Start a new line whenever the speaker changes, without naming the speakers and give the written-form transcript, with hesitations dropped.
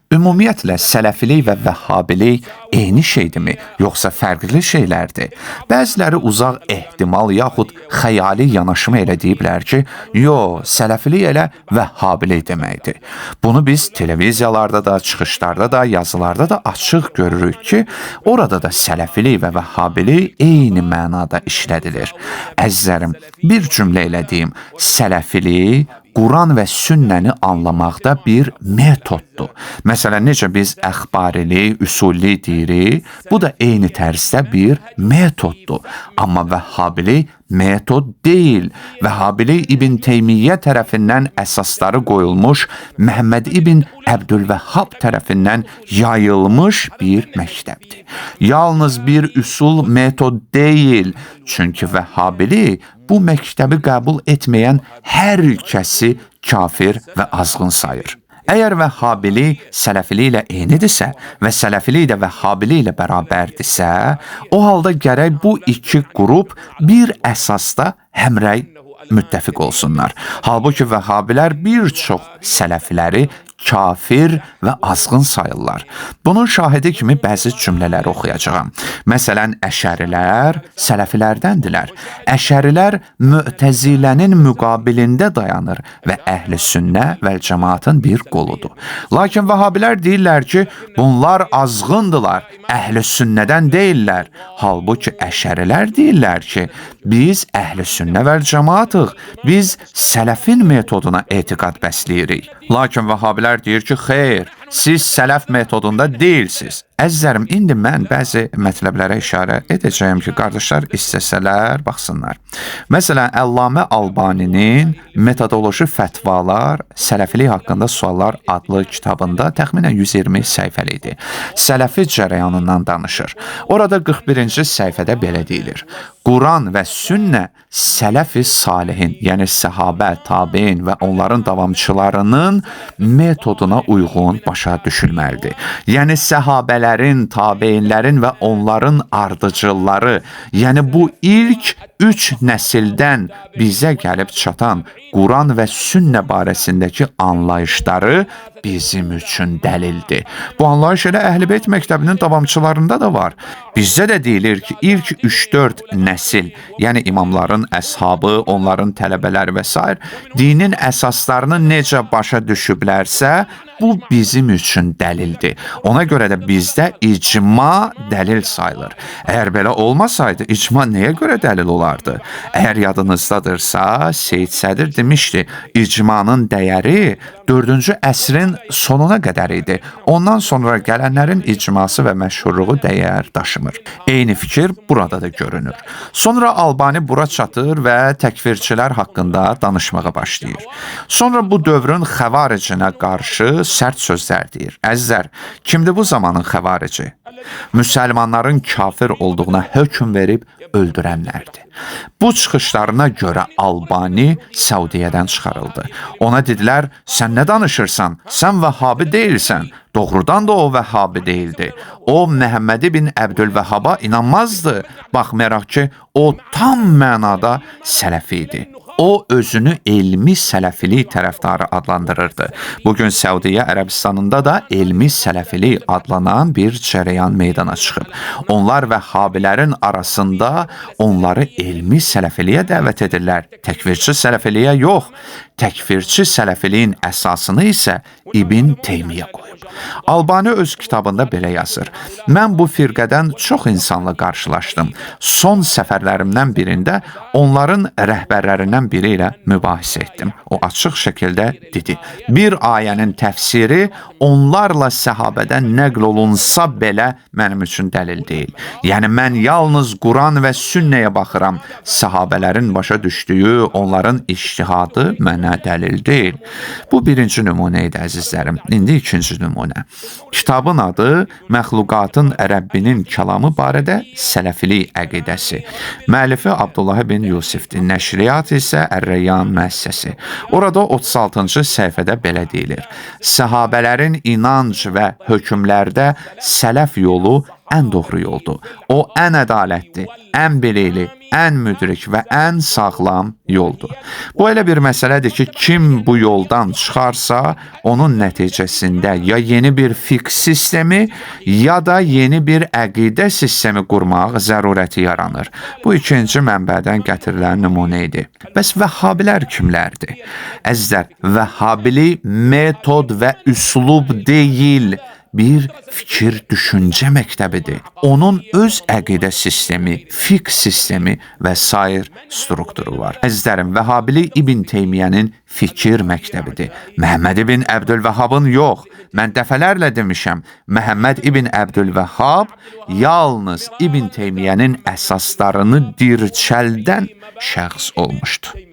Ümumiyyətlə, sələfilik və vəhhabilik eyni şeydirmi, yoxsa fərqli şeylərdir? Bəziləri uzaq ehtimal yaxud xəyali yanaşma elə deyiblər ki, yo, sələfilik elə vəhhabilik deməkdir. Bunu biz televiziyalarda da, çıxışlarda da, yazılarda da açıq görürük ki, orada da sələfilik və vəhhabilik eyni mənada işlədilir. Əzizlərim, bir cümlə elə deyim, sələfilik Quran və sünnəni anlamaqda bir metoddur. Məsələn, necə biz əxbarilik, üsulli deyirik, bu da eyni tərzdə bir metoddur. Amma vəhhabilik metod deyil. Vəhhabilik İbn Teymiyyə tərəfindən əsasları qoyulmuş, Məhəmməd İbn Əbdülvəhhab tərəfindən yayılmış bir məktəbdir. Yalnız bir üsul metod deyil. Çünki vəhhabilik bu məktəbi qəbul etməyən hər kəsi kafir və azğın sayır. Əgər vəhhabilik sələfilik ilə eynidirsə və sələfilik də vəhhabilik ilə bərabərdirsə, o halda gərək bu iki qrup bir əsasda həmrəy müttəfiq olsunlar. Halbuki vəhhabilər bir çox sələfiləri kafir və azğın sayırlar. Bunun şahidi kimi bəzi cümlələri oxuyacağam. Məsələn, əşərilər sələfilərdəndirlər. Əşərilər mü'təzilənin müqabilində dayanır və əhl-i sünnə və cəmaatın bir qoludur. Lakin vəhhabilər deyirlər ki, bunlar azğındılar, əhl-i sünnədən deyillər. Halbuki əşərilər deyirlər ki, biz əhl-i sünnə və cəmaatıq, biz sələfin metoduna etiqad bəsləyirik. Lakin vəhhabilər deyir ki, xeyr, siz sələf metodunda deyilsiniz. Əzizlərim, indi mən bəzi mətləblərə işarə edəcəyim ki, qardaşlar istəsələr baxsınlar. Məsələn, Əllamə Albaninin Metodoloji Fətvalar, Sələfilik haqqında suallar adlı kitabında təxminən 120 səhifəli idi. Sələfi cərəyanından danışır. Orada 41-ci səhifədə belə deyilir. Quran və sünnə sələf-i salihin, yəni səhabə, tabiin və onların davamçılarının metoduna uyğun başa düşülməlidir. Yəni səhabələrin, tabeinlərin və onların ardıcılları, yəni bu ilk 3 nəsildən bizə gəlib çatan Quran və sünnə barəsindəki anlayışları bizim üçün dəlildir. Bu anlayış elə Əhl-i Beyt məktəbinin davamçılarında da var. Bizdə də deyilir ki, ilk 3-4 nəsil, yəni imamların əshabı, onların tələbələri və s. dinin əsaslarını necə başa düşüblərsə, bu bizim üçün dəlildir. Ona görə də bizdə icma dəlil sayılır. Əgər belə olmasaydı, icma nəyə görə dəlil olardı? Əgər yadınızdadırsa, Seyid Sədir demişdi, icmanın dəyəri 4-cü əsrin sonuna qədər idi. Ondan sonra gələnlərin icması və məşhurluğu dəyər daşımır. Eyni fikir burada da görünür. Sonra Albani bura çatır və təkfirçilər haqqında danışmağa başlayır. Sonra bu dövrün xəvaricinə qarşı sərt sözlər deyir. Əzizlər, kimdir bu zamanın xəvarici? Müsəlmanların kafir olduğuna hökm verib öldürənlərdir. Bu çıxışlarına görə Albani Səudiyyədən çıxarıldı. Ona dedilər, sən nə danışırsan? Sən vəhhabi deyilsən. Doğrudan da o vəhhabi deyildi. O Məhəmməd ibn Əbdülvəhhaba inanmazdı. Baxmayaraq ki, o tam mənada sələfi idi. O özünü elmi sələfilik tərəfdarı adlandırırdı. Bugün Səudiyyə Ərəbistanında da elmi sələfilik adlanan bir cərəyan meydana çıxıb. Onlar vəhhabilərin arasında onları elmi sələfiliyə dəvət edirlər. Təkfirçi sələfiliyə yox. Təkfirçi sələfiliyin əsasını isə İbn Teymiyyə qoyub. Albani öz kitabında belə yazır. Mən bu firqədən çox insanla qarşılaşdım. Son səfərlərimdən birində onların rəhbərlərindən biri ilə mübahisə etdim. O açıq şəkildə dedi. Bir ayənin təfsiri onlarla səhabədən nəql olunsa belə mənim üçün dəlil deyil. Yəni mən yalnız Quran və sünnəyə baxıram. Səhabələrin başa düşdüyü, onların ictihadı mənə dəlil deyil. Bu birinci nümunə idi əzizlərim. İndi ikinci nümunə. Kitabın adı Məxluqatın Rəbbinin kəlamı barədə sələfilik əqidəsi. Müəllifi Abdullah bin Yusifdir. Nəşriyyat isə Ər-Reyyan müəssisəsi. Orada 36-cı səhifədə belə deyilir. Səhabələrin inanc və hökmlərdə sələf yolu ən doğru yoldur. O ən ədalətli, ən bilikli, ən müdrik və ən sağlam yoldur. Bu elə bir məsələdir ki, kim bu yoldan çıxarsa, onun nəticəsində ya yeni bir fiqh sistemi, ya da yeni bir əqidə sistemi qurmaq zərurəti yaranır. Bu ikinci mənbədən gətirilən nümunə idi. Bəs Vəhhabilər kimlərdir? Əzizlər, Vəhhabilik metod və üslub deyil, bir fikir düşüncə məktəbidir. Onun öz əqidə sistemi, fiqh sistemi və sair strukturu var. Əzizlərim, Vəhhabilik İbn Teymiyyənin fikir məktəbidir. Məhəmməd ibn Əbdülvəhhabın yox. Mən dəfələrlə demişəm, Məhəmməd ibn Əbdülvəhhab yalnız İbn Teymiyyənin əsaslarını dirçəldən şəxs olmuşdu.